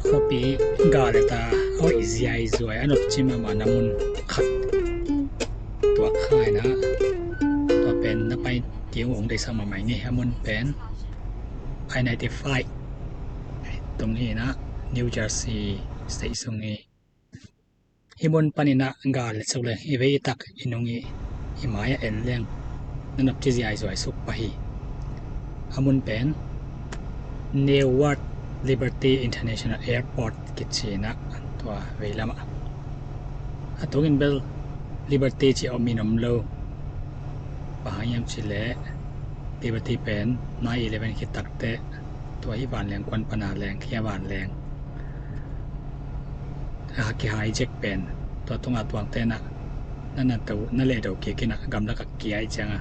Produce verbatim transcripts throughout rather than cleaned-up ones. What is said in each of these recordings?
Khuapi gal leh ta a hoih ziaizuai a nopci mahmahna mun khat tuak kha in ah, tua pen na pai kik ung, hong deihsak mahmah ing ei. A mun pen I ninety-five tung hi in ah, New Jersey State sung hi. Hih mun panin ah gal leh suk leng, i vei i tak i nung i, i mai-ah en leng na nopci ziaizuai suk pah hi. A mun pen Newark Liberty International Airport kici in ah, tua vei lamah. A tungin bel Liberty cih om in om lo. Bang hang hiam cih leh Liberty pen nine eleven khit takteh tua hih vanleng kuan pana leng, khia vanleng a ki-hijack pen, tua tungah tuangte in ah na, na do, na lehdo kik in ah gamlak ah kia hi ciang a,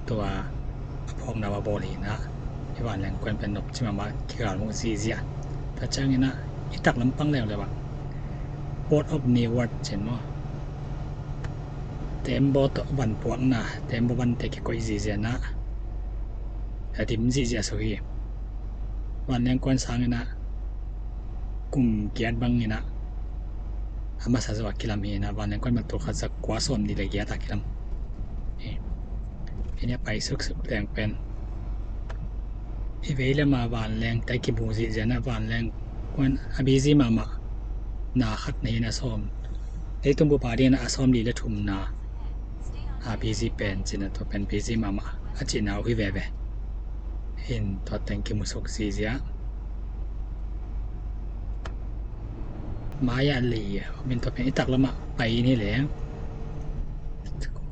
tua a phawkna uh a bawl hi in ah, hih vanleng kuan pen nopci mahmah, kigal muh ziahziah. Tua ciangin ah i tak lampang leuleu ah Port of Newark cin maw, teembaw tawh vanpuakna, teembaw vante kikoih ziahziah in ah, a dim ziahziah suk hi. Vanleng kuan sangin ah kum giat bangin ah a masa zawh a kilam hi in ah, vanleng kuan bel tul khat za kua sawmnih leh giat a kilam hi. Hih ni a pai suksuk leng pen i vei lam a vanleng te kimu ziahziah in ah, vanleng kuan a busy mahmah na khat na hi in ah, sawm, leitung bup a dingin ah a sawmli leh thumna a busy pen cin ah, tua pen busy mahmah a cihna uh hi veve. Hih tua teng kimu suk ziahziah. Mai-ah lei om in, tua pen i tak lamah pai in hi leng,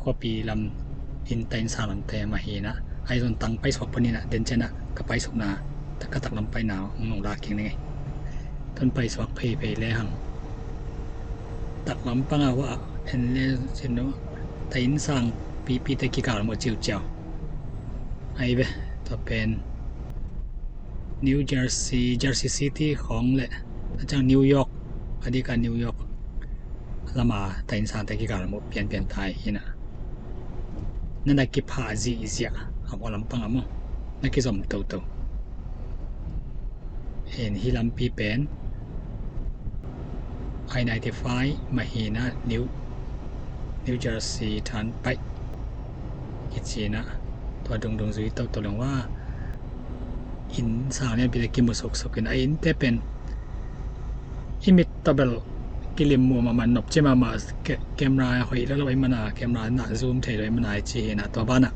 khuapi lam inn, ta inn sang lamte mah hi in ah, ahi zong tang paisuak pah in ah, den ciang ah ka paisukna, ka tak lam paina hong nong lak kik ning ei. Tun paisuak pheiphei lehang, tak lampang a hua en le cin uh, ta inn sang pipite kigal muh ciuciau. Ahi ve, tua pen New Jersey, Jersey City khawng leh a ciang New York, a dik a New York lama ta inn sangte kigal muh pianpian ta hi in ah, na na kiphah ziahziah, a hua lampang ah maw, na kizom toto. Hih lampi pen I ninety-five mah hi in ah, New, New Jersey Turnpike kici in ah, tua dungdung zui toto leng ua, inn sang lianpite kimu suksuk in ah, a innte pen i mit tawh bel kilim muh mahmah, nopci mahmah, ke-, camera hoih lolo ahih manin, camera in ah zoom thei lo ahih manin ci hi in ah, tua banah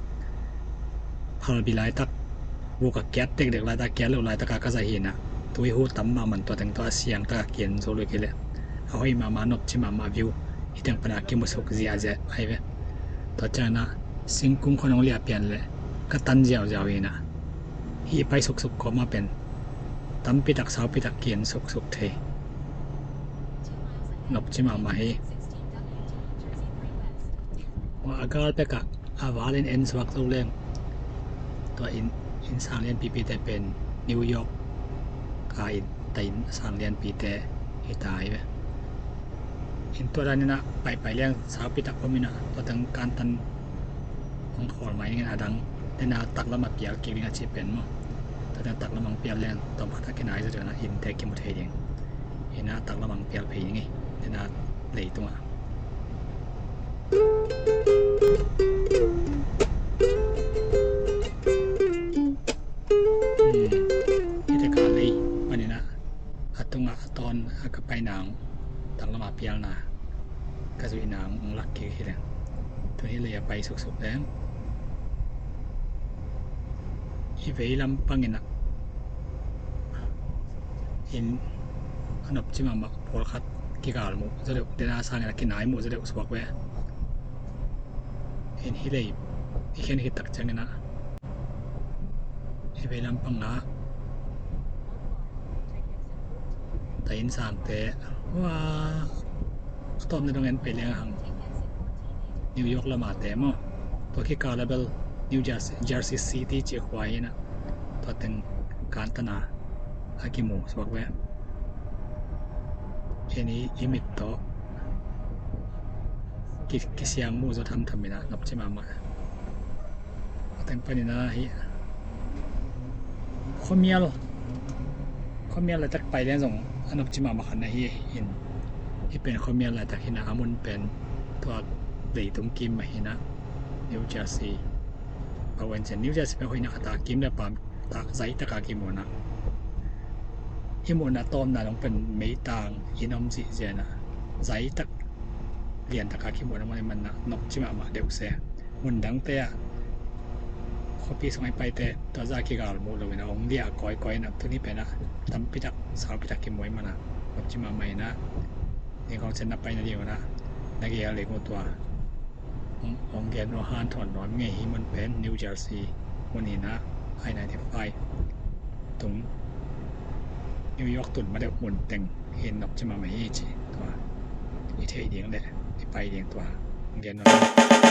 phalbi laitak, vuk a kiat dekdek laitak, kiat loh laitak a ka zat hi in ah, tui hu tam mahmah, tua teng tawh a siangtak a ki-en zo lo kei leh a hoih mahmah, nopci mahmah view, hih teng pan a kimu suk ziahziah ahi ve. Tua ciangin ah singkung khawng hong liah pian leh ka tan ziauziau hi in ah, hih pai suksuk kawm ah pen tampi tak, saupi tak ki-en suksuk thei. Nopci mahmah hi. A gal pek ah a val in en suak zo leng, tua inn, inn sang lianpipite pen New York a inn, ta inn sang lianpite hi ta hi ve. Inn tua dan in ah paipai leng saupi tak om in ah, tua teng kantan hong khawl mai ning in, a dang den a taklam ah pial kik ding a cih pen maw, tua teng taklam ah pial leng tawmkhat a kinai zaw ding in ah, innte kimu thei ding. Inn a taklam ah pial phei ning ei, den a leitung ah. Hmm. Hih tek a lei panin ah, a tungah a tawn a ka paina, taklam a pialna ka zuihna hong lak kik hi leng. Tun hih lei a pai suksuk leng, i vei lampang in ah inn a nopci mahmah pawlkhat kigal muh zaw deuh, den a sangin a kinai muh zaw deuh suak ve. Hih lei i khen khit tak ciangin ah, i vei lampang ah ta inn sangte, hua, a tawpna dong en pai leng hang, New York lamate maw, tua khit kal a bel New Jersey, Jersey City cih khua hi in ah, tua teng kantan a a kimu suak ve. Hih ni i mit tawh ki, kisiang muh zaw thamtham in ah, nopci mahmah. A teng panin ah hih khuamial Khuamial laitak pai lian zong a nopci mahmah khat na hi in. Hih pen khuamial laitak hi na, a mun pen tua leitung kim mah hi na, New Jersey a wen cian. New Jersey pen hoihna khat a kim le pam tak zaitak a kimu na. Hih muhna tawmna dong pen meitang in om zihzian a, zaitak liantak a kimuhna mun hi man na, nopci mahmah deuh se. Mun dangte ah khuapi sung a i paite tua zah kigal muh lo in a, hong liah kawikawi na, tuni pen a tampitak saupitak kimu hi man a, nopci mahmah hi na. Ning khong cian na pai na ding uh na, na gel ding uh tua. Hong, hong gen uh a hanthawn nuam ngei hi. Mun pen New Jersey mun hi na, I ninety-five tung, New York tun ma deuh mun teng hi, nopci mahmah hi ci. Tua i theih ding le i pai ding tua hong gen nuam.